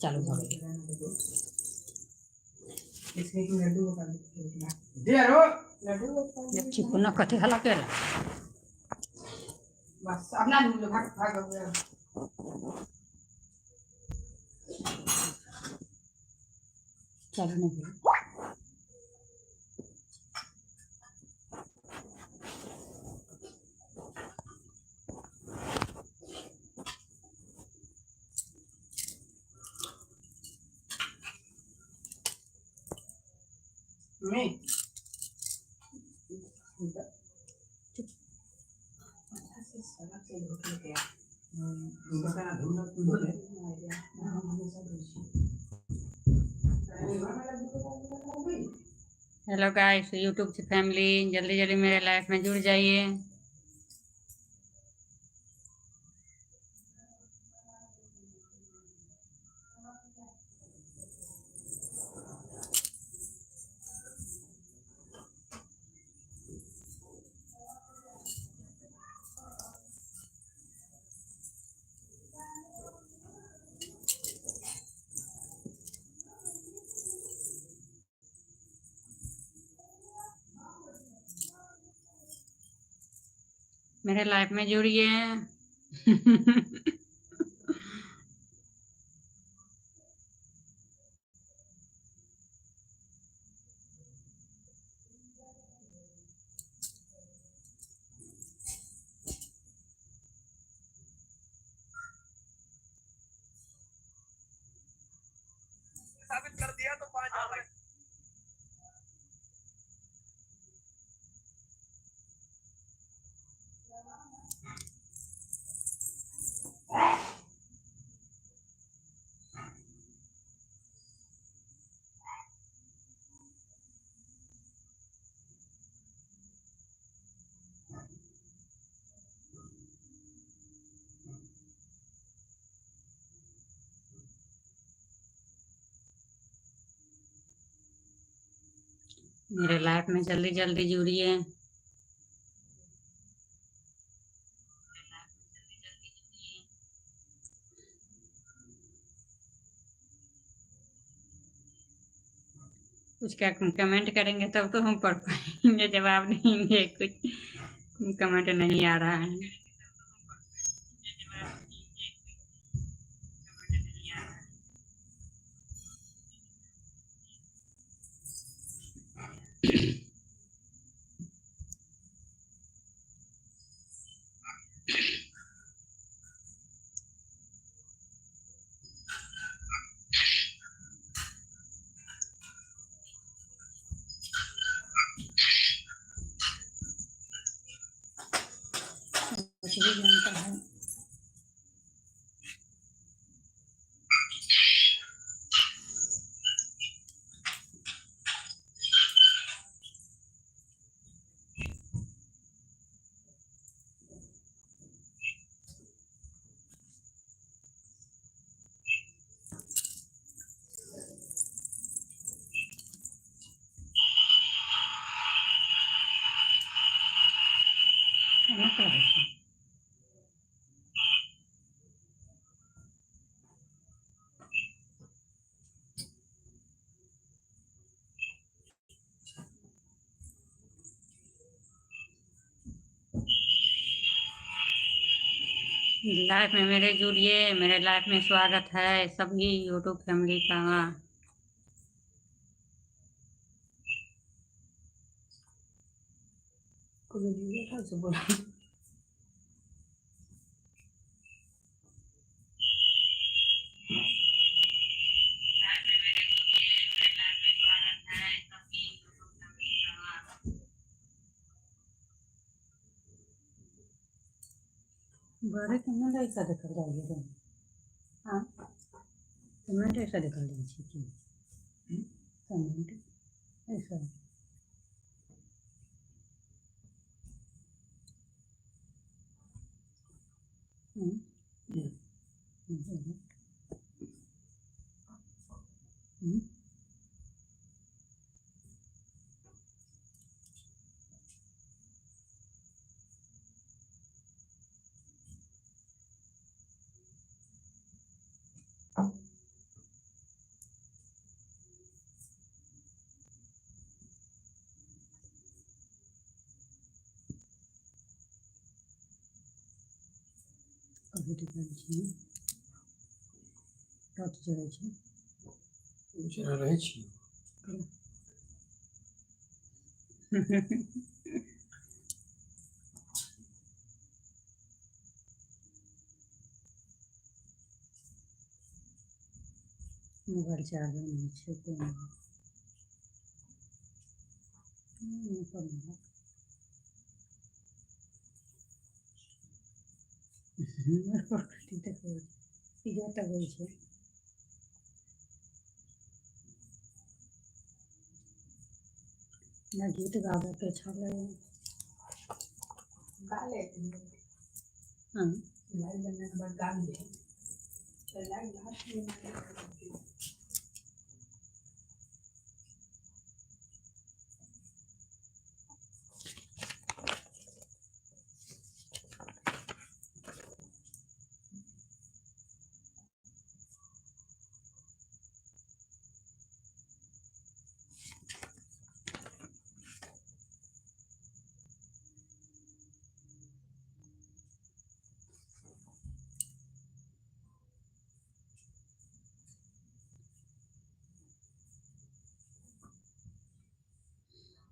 चालू भऽ गेलै। चिपना कथी हल्ला केला। बस अपना भाग भाग गया। चालू नहीं भेल। नहीं अच्छा से सड़क से धो के गया। हेलो गाइस, यूट्यूब से फैमिली, जल्दी जल्दी मेरे लाइफ में जुड़ जाइए। मेरे लाइफ में जुड़िए। साबित कर दिया तो 5,000। मेरे लाइफ में जल्दी जल्दी जुड़िए। कुछ क्या कमेंट करेंगे तब तो हम पढ़ पाएंगे, जवाब देंगे। कुछ कमेंट नहीं आ रहा है। कुछ भी जानता है। एना करै छै। लाइफ में मेरे जुड़िए, मेरे लाइफ में स्वागत है सभी यूट्यूब फैमिली का। कोनो जुड़े था उसे बोला। बड़े कमेंट ऐसा देखल जाइ रे। हाँ, कमेंट ऐसा देखल जाइ छै कि कमेंट ऐसा। हम्म हम्म हम्म भेट गेल छै। टॉर्च जरै छै। बेचारा रहै छी। मोबाइल चार्ज नहि छै कोनो। देखै छै। हमरा गीत गाबैके छलै। गा ले। हँ। लाइव बनने के बाद गा लिए, तो लाइव लास्ट में।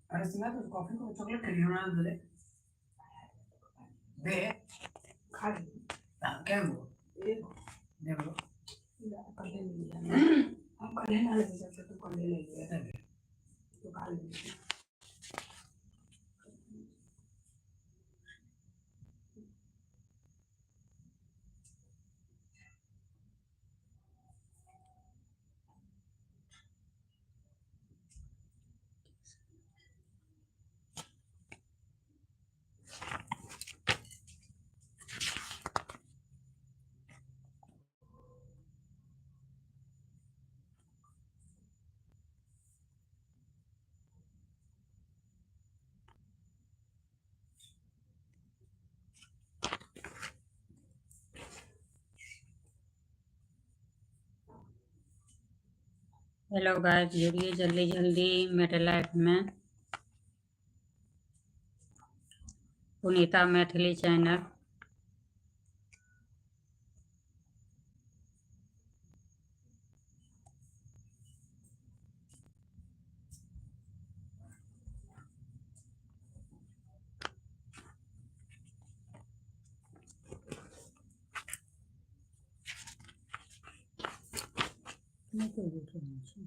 अरे सुना तो कॉफी को चॉकलेट खरीद ना दे दे। खा ली। क्या वो? एक। देखो। कल ले लिया हम, कल ना ले सकते तो कल ले लिया तो खा लिया। हेलो गाइस, जुड़िए जल्दी जल्दी मेरे लाइफ में, पुनीता मैथिली चैनल। नहि कोइ जुटल छै।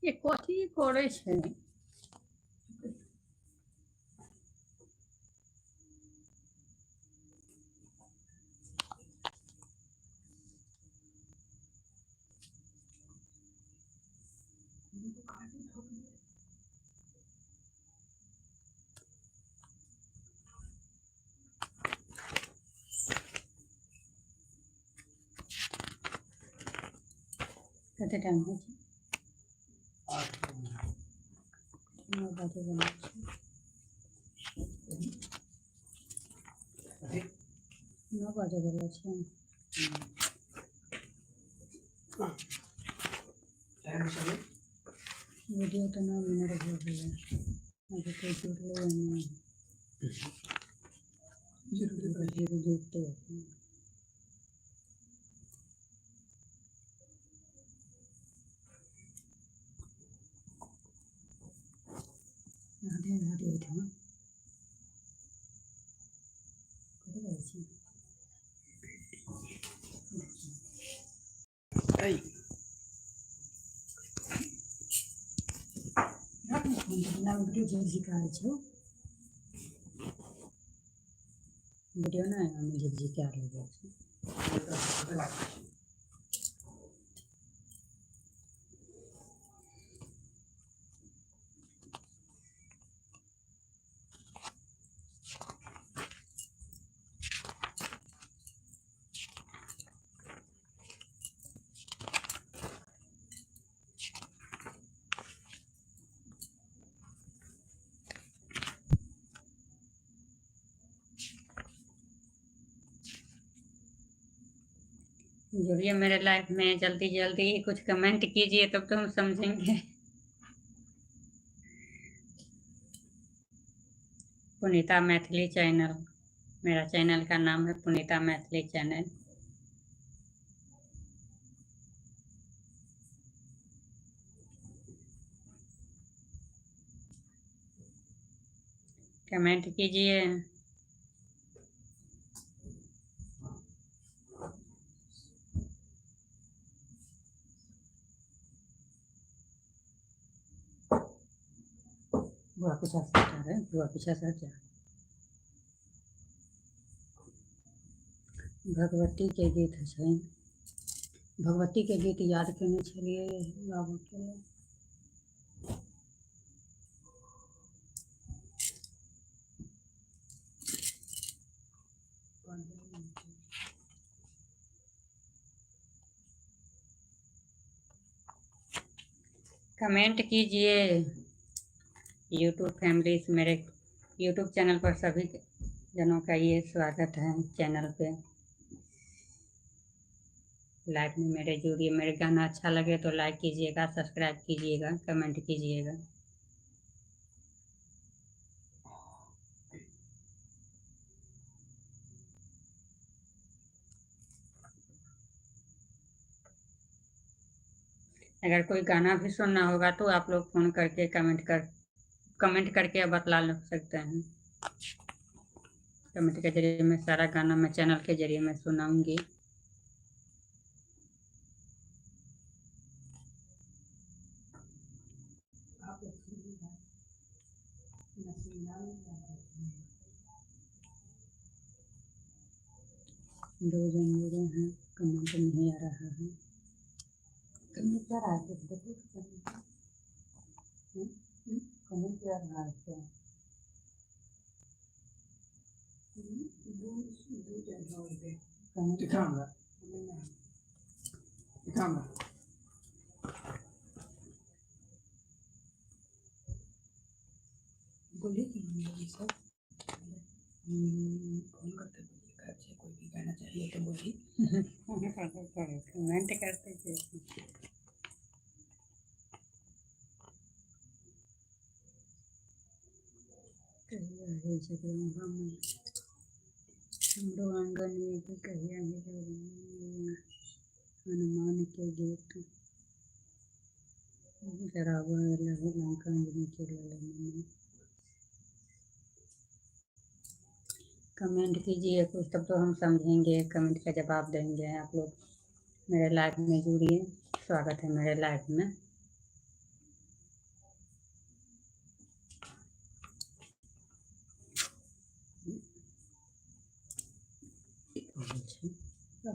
ये कथी करै छै? कते टाइम होइ छै? 8। 9 बजे बनै छै। अरे। 9 बजे बला छै। टाइम चले। वीडियो तऽ 9 मिनट भऽ गेलै, अभी कोइ जुड़लै नहि। जरूर। धीरे जुटतै। राधे राधे। एहिठाम कतऽ जाइ छी? ऐ। राख ने फोन, तऽ हमरा वीडियो झिकझिकाइ छौ। वीडियो ने ओहिमे झिकझिका लगै छै। जुड़िए मेरे लाइफ में जल्दी जल्दी, कुछ कमेंट कीजिए तब तो हम समझेंगे। पुनीता मैथिली चैनल, मेरा चैनल का नाम है पुनीता मैथिली चैनल। कमेंट कीजिए। बुआ पीछा से जा रहे, बुआ पीछा से जा। भगवती के गीत छै, भगवती के गीत याद केने छलियै गाबऽके लेल। कमेंट कीजिए। यूट्यूब फैमिली, मेरे यूट्यूब चैनल पर सभी जनों का ये स्वागत है। चैनल पे लाइव में मेरे जुड़िए। मेरे गाना अच्छा लगे तो लाइक कीजिएगा, सब्सक्राइब कीजिएगा, कमेंट कीजिएगा। अगर कोई गाना भी सुनना होगा तो आप लोग फ़ोन करके कमेंट करके बतला सकते हैं। कमेंट के जरिए मैं सारा गाना मैं चैनल के जरिए मैं सुनाऊंगी। दो जन जुड़े हैं, कमेंट नहीं आ रहा है। कमेंट क्या रहा है? देखो कमेंट क्या रहा है क्या? दिखाऊंगा दिखाऊंगा। बोलिए कि बोलिए सब फोन करते बोलिए, अच्छे कोई भी गाना चाहिए तो बोलिए। कमेंट करते थे। कहिया है जगदम्बा में हमरो आंगन में भी, कहिया है जगदम्बा हनुमान के गीत जरावा लंका के लाल। कमेंट कीजिए कुछ तब तो हम समझेंगे, कमेंट का जवाब देंगे। आप लोग मेरे लाइफ में जुड़िए, स्वागत है मेरे लाइफ में।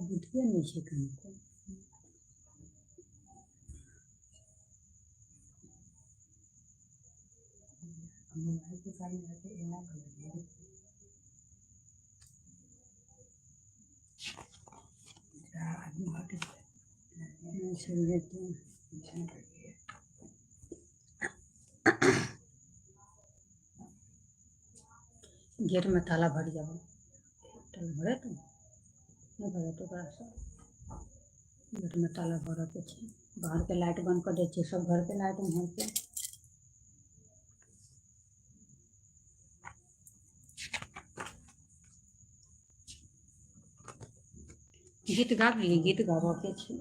बुद्धिए नहीं छै कनिको। मोबाइल के सामने रखे एना कर आदमी हट जाए। गेट में ताला भर जाओ, ताला भरे तो नहीं भरे तो ओकरा गेट में ताला भरऽ के छै। बाहर के लाइट बंद कर दै छियै, सब घर के लाइट उम्हर के। गीत गाबी, गीत गाबऽ के छै।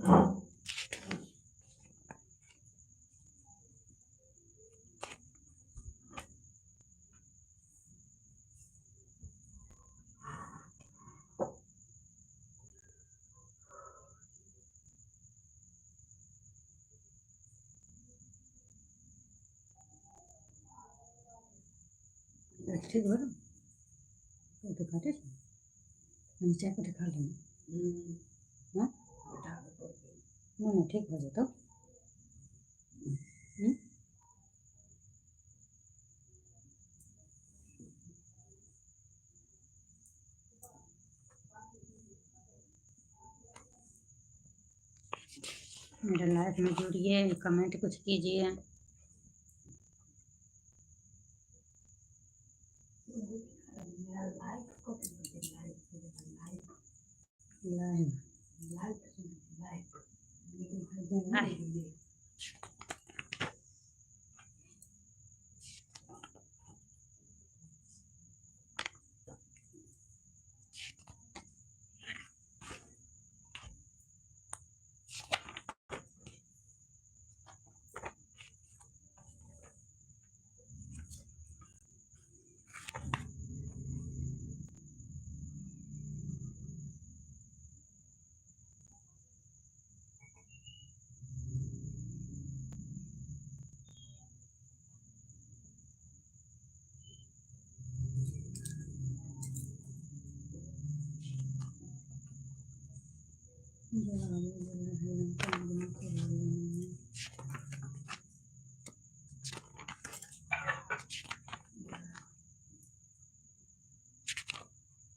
ठीक भर तो दिखाते नीचे को दिखा लेंगे। हाँ नहीं नहीं ठीक हो जाता। मेरे लाइफ में जुड़िए, कमेंट कुछ कीजिए। लाइव लाइव आय।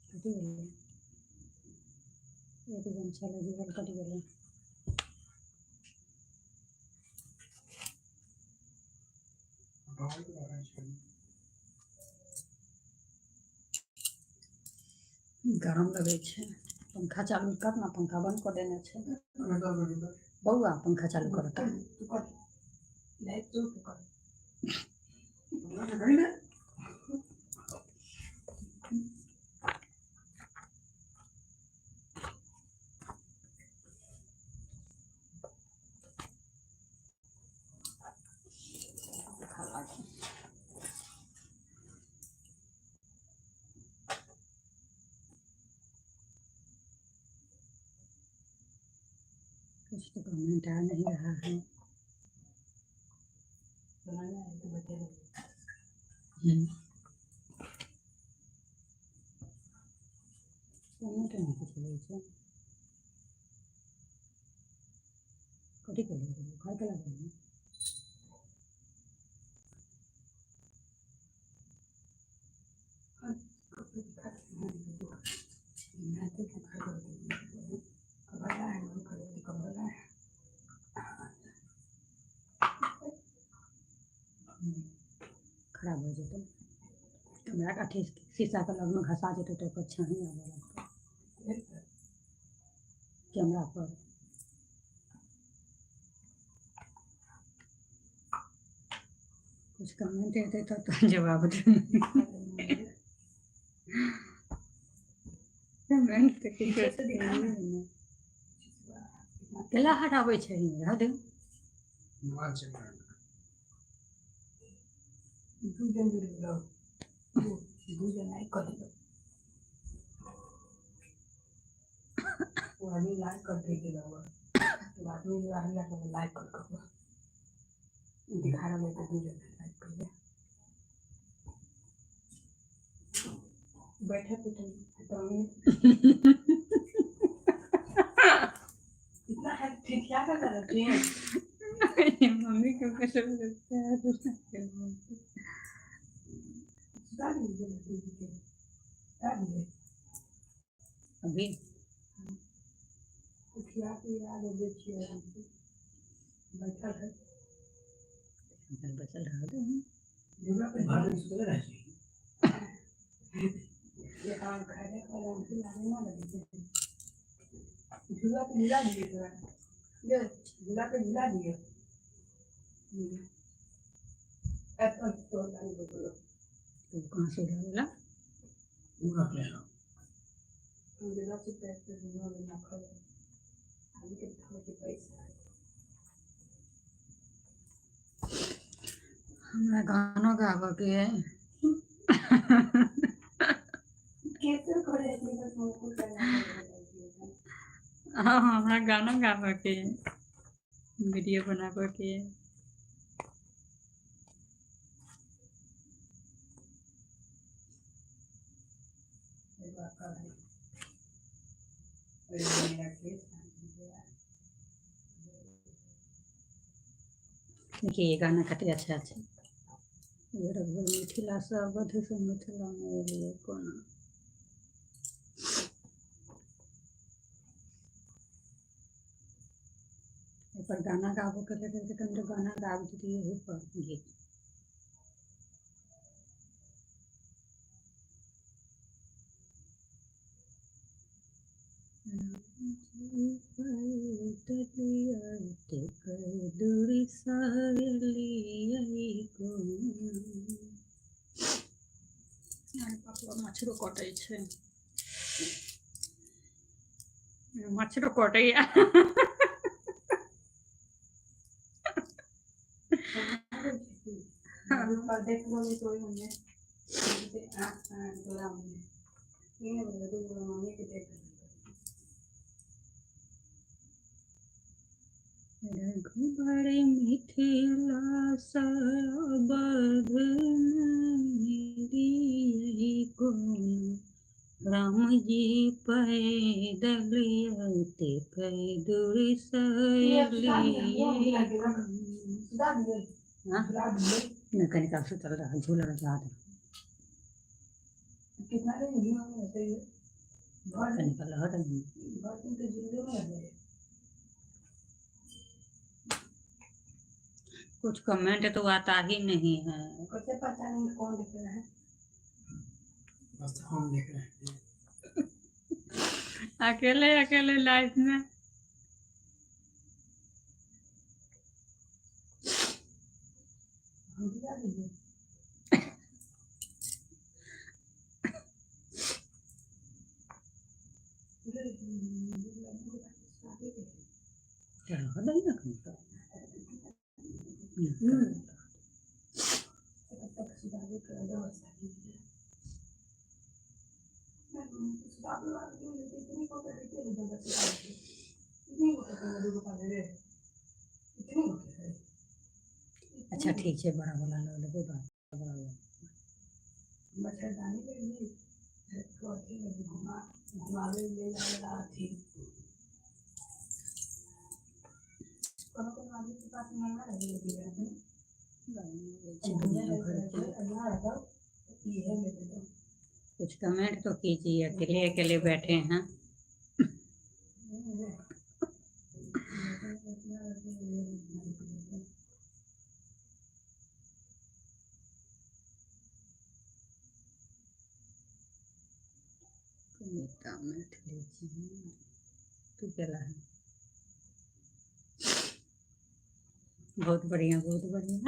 कटि गेलै, एक जन छलै जुड़ल, कटि गेलै। गरम लगै छै। पंखा चालू कर ना, पंखा बंद कऽ देने छै। बौआ, पंखा चालू करता। तू कर, लाइट तो तू कर। पंखा लागल। कुछ तो कमेंट आ नहीं रहा है। बनाना है तो बैठे रहो। कमेंट नहि कुछ होइ छै। कथी केलियै? घर के लागल। कपड़े दिखा दे, दिखा दे। कपड़ा है, कपड़ा है। खराब हो जेतौ कैमरा के, अथी शीशाके लगमे घसा जेतौ तऽ ओकर छाही आबऽ लगतौ कैमरा पर। कुछ कमेंट एतै तब तऽ जवाब देबै। कमेंट तऽ किछो पीछे से दिखा ना। नहि। केला हटाबै छै? रह दे। मोबाइल चेक कर। दू जन जुड़ गेलो, दू जन लाइक कर दिलो। वो आदमी लाइक कर दे गेलो हुआ, वो आदमी जो आदमी लाइक लाइक कर कर दिखा रहा है तो दू जन लाइक कर दे। बैठे तो तुम इतना है, ठीक? क्या कर रहे हैं? मम्मी को कैसे लगता है? सुता दीजिए, सुता दीजिए। अभी। उठिया के आगे देखिए, आराम से बैठल है। बचल रह दे। झूला पे। घर में सुतले रहै छै। ये काम खाने का आराम से लाने ना लगे थे। झूला पे झूला दिए थोड़ा, ये झूला पे झूला दिए। ऐसा तो नहीं बोलो। तो कहाँ से उधर उ रखले हँ। झूला से पैसे झूला में ना खा अभी के थोड़े के पैसा। हमरा गानो गाबऽके अइ। कैसे करे इतनी बस मुझको करना। हाँ, हमरा गाना गाबऽके अइ, वीडियो बनाबऽके अइ। एगो आका है और एगो मेरा केस। देखिए, ये गाना कते अच्छा छै। ये रघुबर मिथिला से अवध से मिथिला में एलियै कोना। एहिपर गाना गाबऽके लेल तऽ कनि गाना गाबि दितियै एहि पर गीत। पैदल अतेक दूर सहेलियै कोना। अरे बाप रे, मच्छरो कटै छै, मच्छरो कटैया। पर देख लो तो हमने आँख तोरा हमने ये बोले तो मम्मी के देख। रघुबर मिथिला सबध कोन, राम जी पैदल अतेक दूर सहेलियै। सुधा दिए। हाँ? झुला दिए। नहि, कनिका सुतल रह, झूलल जा दे। कितना दिन झूला में रहते हैं भर दिन? कनिका लहर। भर दिन तो झूले में रहते हैं। कुछ कमेंट तो आता ही नहीं है। कैसे पहचानेंगे कौन देख रहा है? बस हम देख रहे हैं। अकेले अकेले लाइफ में। हम दिला दीजिए। रह दही ना कनिका। तब तक सुधारे कर व्यवस्था कीजिए। इतनी को इतनी को इतनी को। अच्छा, ठीक छै, बड़ा वाला लऽ लेबै, बड़ा बड़ा। मच्छरदानी में भी तो अथी में भी घुमा घुमावे ले जावे अथी। कोनो कोनो आदमी के पास ना रहे है। दुनिया भर के। ना रहता ये ले दो। कुछ कमेंट तो कीजिए, अकेले अकेले बैठे हैं। नहीं। कविता मैथिली जी तू केला है। बहुत बढ़िया, बहुत बढ़िया।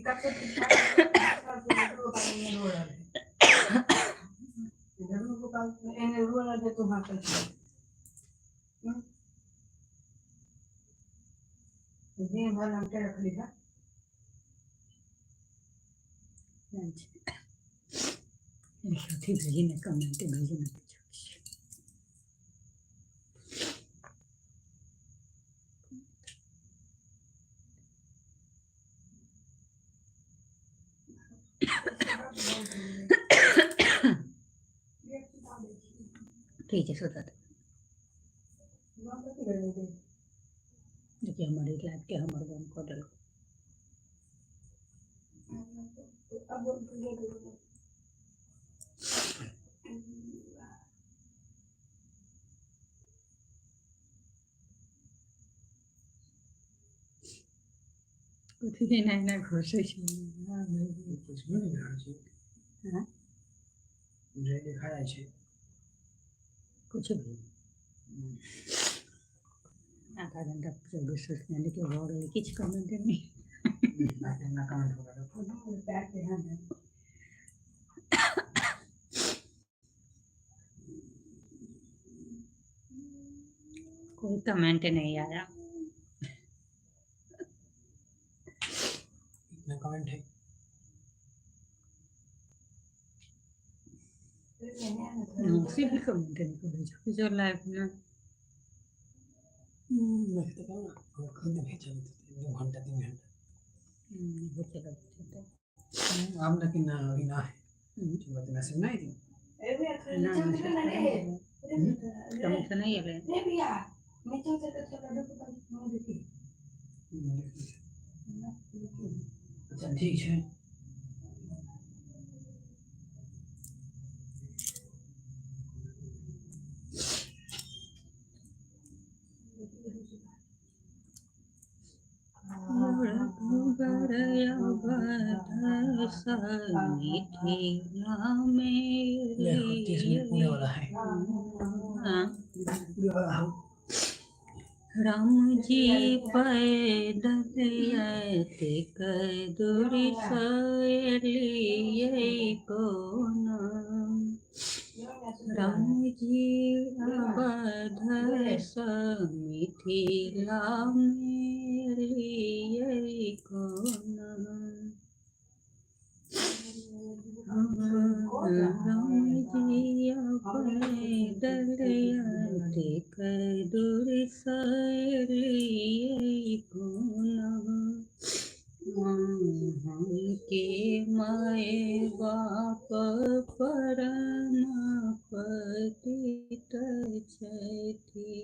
तब से ठीक रो रहा है इधर को पास एने रो रहा है तो हाथ दिन भर हम रख लिया। अच्छा, अथी भेजी ने, कमेंट भेजी ने किछु। ठीक है, सुता दे। देखिए, हमर ई लाइव के हमर बंद कऽ देलक। अब कथी एना एना घुसै छै? कुछ भी नहि रहल छै। हाँ? जे देखा जाइ छै। कुछ भी। आधा घंटा 24 मिनट के भऽ गेलै, किछु कमेंट नहि। ना कमेंट हो रहा। पैर पे है। कोई कमेंट नहीं आया। इतना कमेंट है। मौसी भी कमेंट नहीं करै छै जो लाइव में। देखते ना, हम खुद भेजल 2 घंटा 3 घंटा। होते लगते तो। हम लेकिन ना, अभी ना है। सुबह तो मैसेज नहीं थी। ना, कमेंट नहीं एलै। रे भैया, नीचे से तो लड्डू के पास मुंह देखी। अच्छा, ठीक है। रघुबर अवध मिथिला में देखो 30 मिनट पूरे वाला है। हाँ। पूरे वाला है। राम जी पैदल एतेक दूर एलियै कोना। राम जी अवध मिथिला में एलियै कोना। राम जी पैदल एतेक दूर एलियै कोना। के माय बाप परम पतित छथि,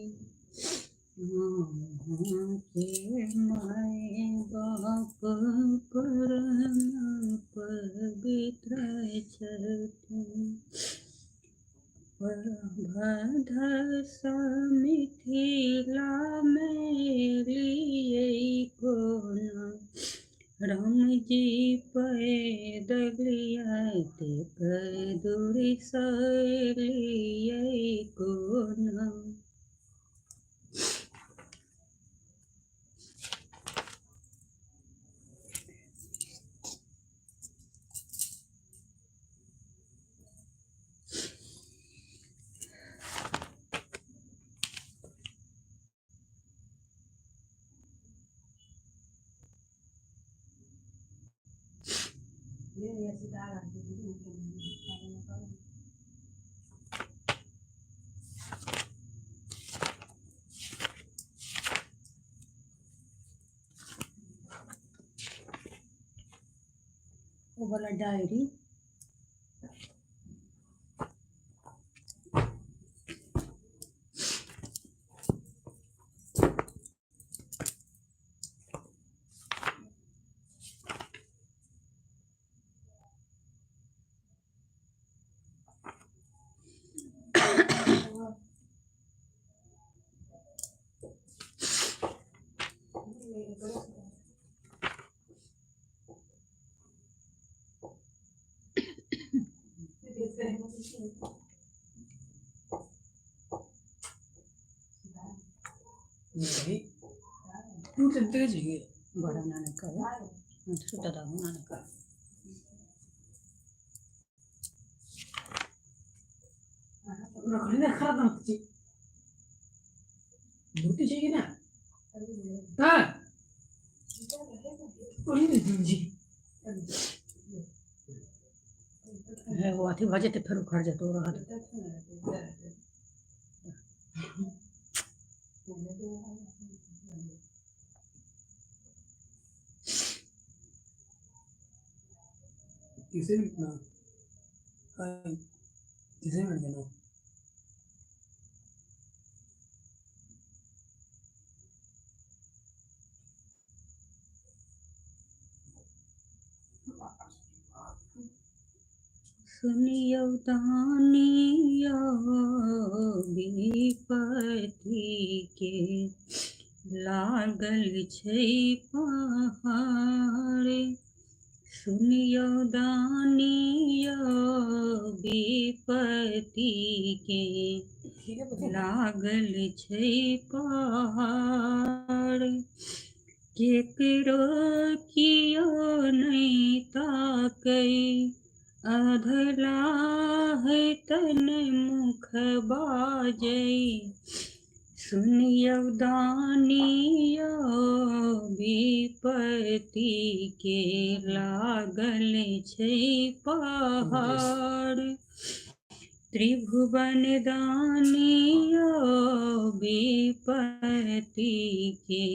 के माय बाप परम पवित्र छथि। अवध मिथिला में एलियै कोना। राम जी पैदल एतेक दूर एलियै कोना। वो वाला डायरी। नहीं, टूट सकते चाहिए। बड़ा नाना कर, छोटा दादा नाना कर। रखने खराब ना चाहिए, मोटी चाहिए ना। हाँ, वही नहीं जी। है वो अथी भऽ जेतै, फेर उखड़ जेतौ रहत। तीसरे मिनट ना, हाँ, तीसरे मिनट देना। सुनियौ दानी यौ विपत्ति के लागल छै पहाड़। सुनियौ दानी यौ विपत्ति के ठीक है पता लागल छै पहाड़। केकरो कियो नहि ताकै, अधलाह तन मुख बाजै। सुनियौ दानी यौ विपत्ति के लागल छै पहाड़। त्रिभुवन दानी यौ विपत्ति के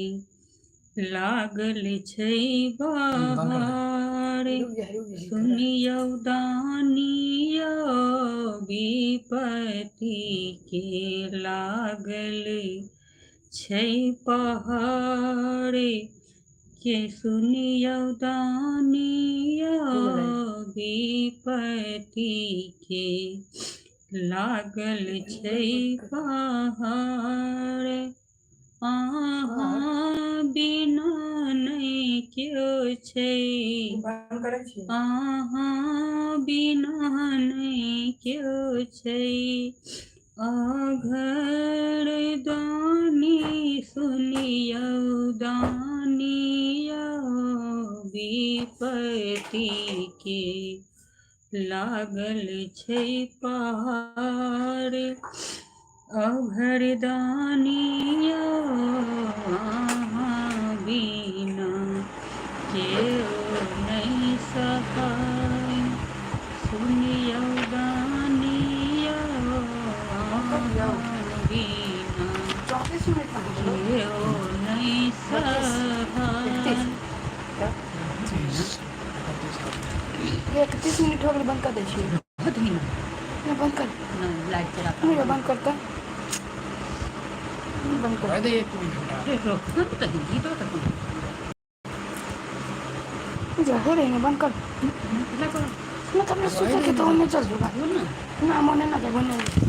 लागल छै बंद कर दे। बाहर। रुक जा, रुक जा। सुनियौ दानी यौ विपत्ति के लागल छै पहाड़ के। सुनियौ दानी यौ हो गेलै। विपत्ति के लागल छै पहाड़। अहाँ बिना नहि केओ छै। छै। बंद करै छी। अहाँ बिना नहि केओ छै। अघर दानी सुनियौ दानियौ, विपत्ति के लागल छै पहाड़। अघर दानियौ, अहाँ बिना केओ नहि सहाय। सुनियौ दानियौ, अहाँ बिना 34 मिनट में हो गेलो। केओ नहि 32, सहाय। 31। 31 मिनट हो गेलै, बंद कर दै छियै। बहुत ही ना, बंद कर। नहीं, लाइट चला नहीं, बंद करता, बंद कर। दे एक मिनट हमरा। अरे रोकना तो कहीं तो तक रहे रही ना, बंद कर। ना तो हमने सोचा कि तो हमें चल जाऊगा। ना। ना, मोने ना देबो नहीं।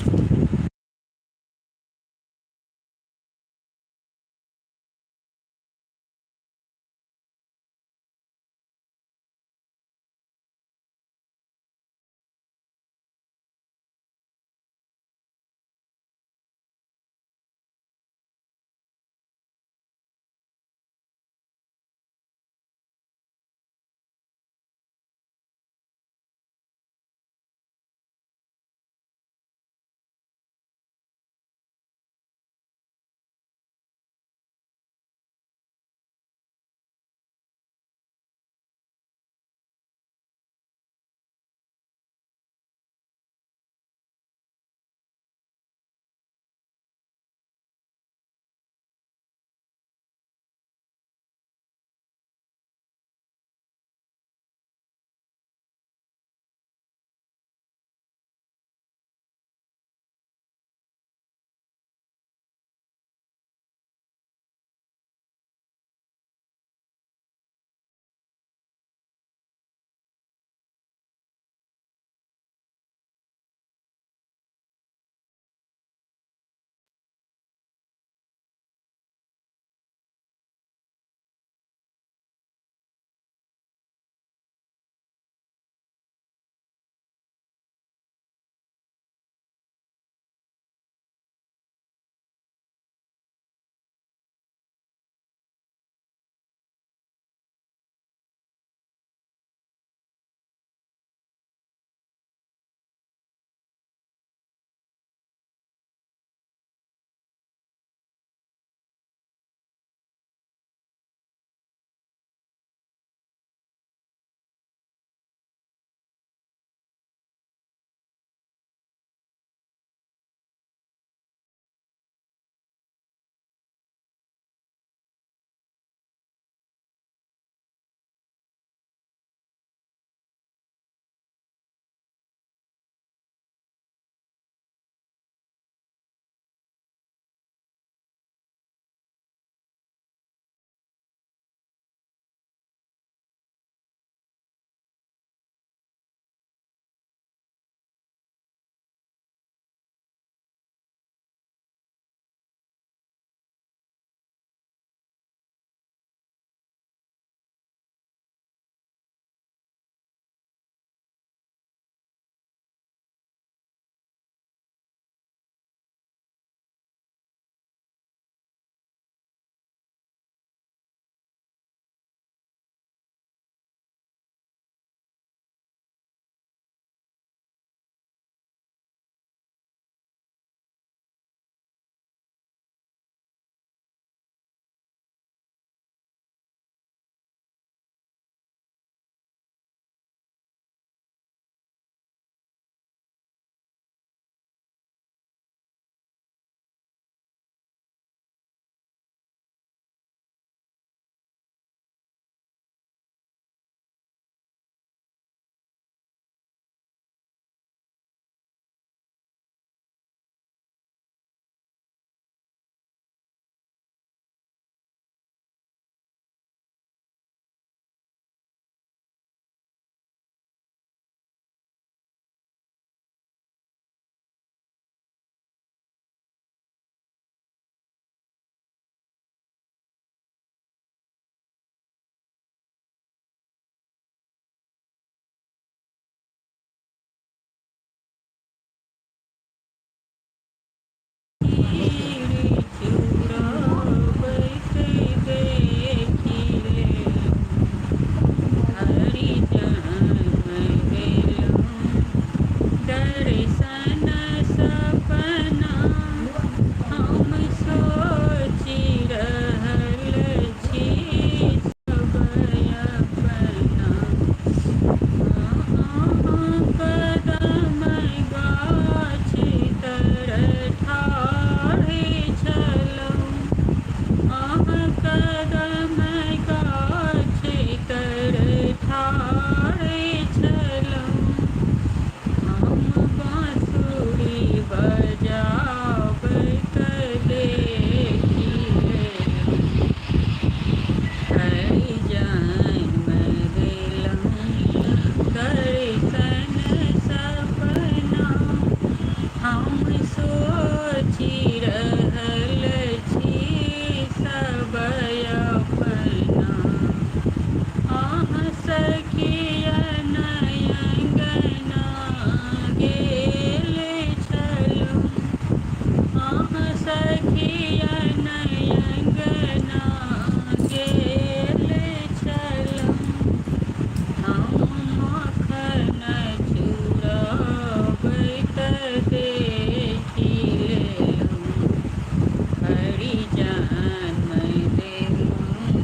जान देलहुँ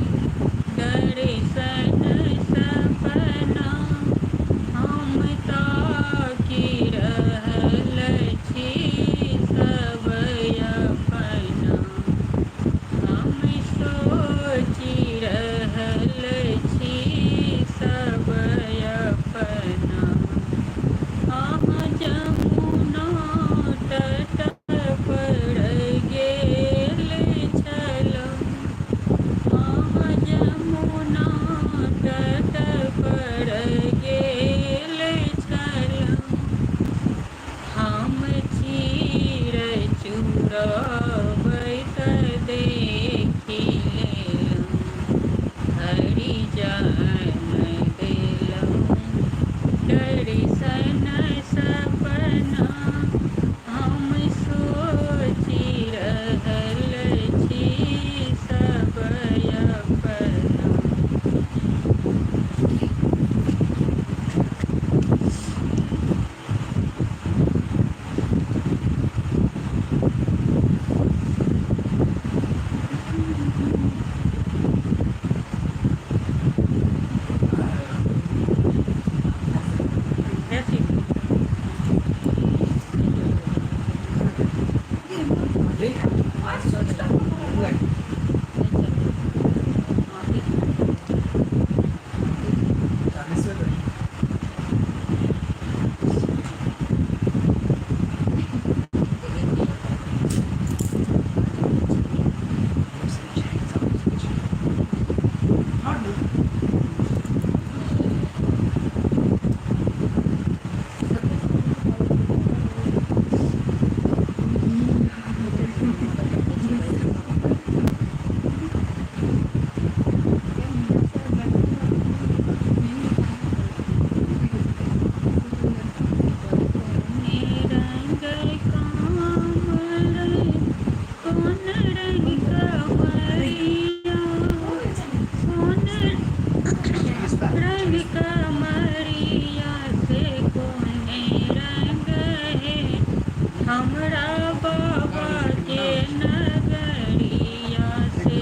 दर्शन सपना हम ताकि रहल छी सब अपना हम सोचि रहल छी सब अपना अहाँ जमुना तट पर गेल छलहुँ अहाँ जमुना तट पर गेल छलहुँ हम चिड़ै चुरबैत देखि लेलहुँ हरि जान देलहुँ दर्शन सपना हम सोचि रहल छी सब अपना। रंग कामर कौन रंग कमरिया कौन रंग कमरिया से कौन रंग है हमरा बाबा के नगरिया से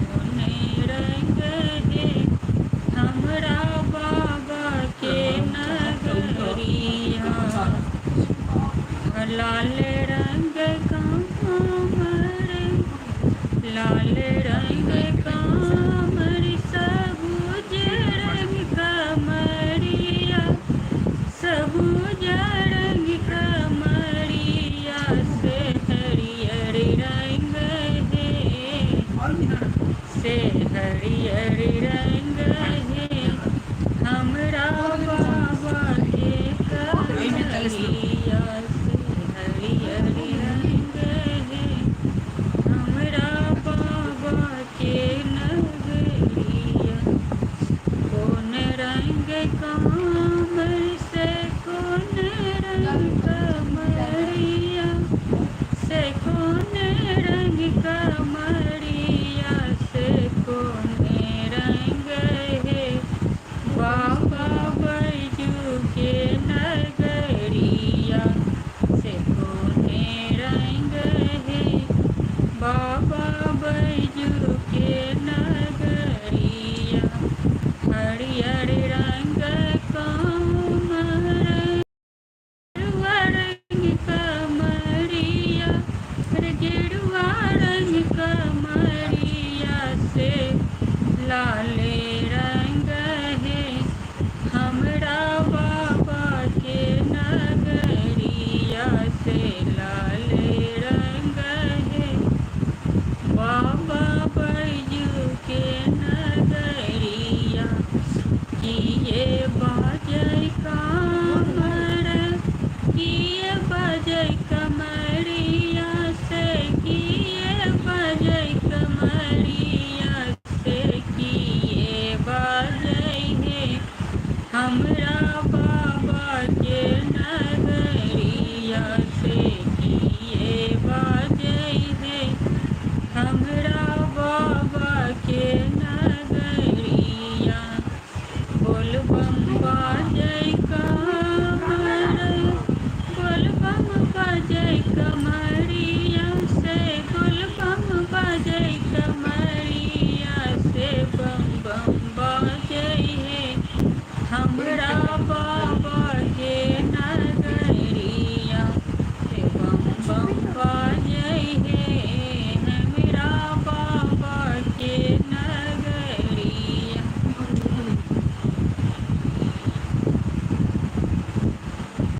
कौन रंग है हमरा बाबा के नगरिया लाल रंग कामर लाल रंग कामर सबुज रंग कमरिया सबुज रंग कमरिया से हरियर रंग है से हरियर रंग है हमरा बाबा के कमरिया से हरियर रंग है हमरा बाबा के नगरिया कौन रंग कामर से कौन रंग कमरिया से कौन रंग कमरिया से कौन रंग है बाबा बैजू के नगरिया से कौन रंग है बाबा बैजू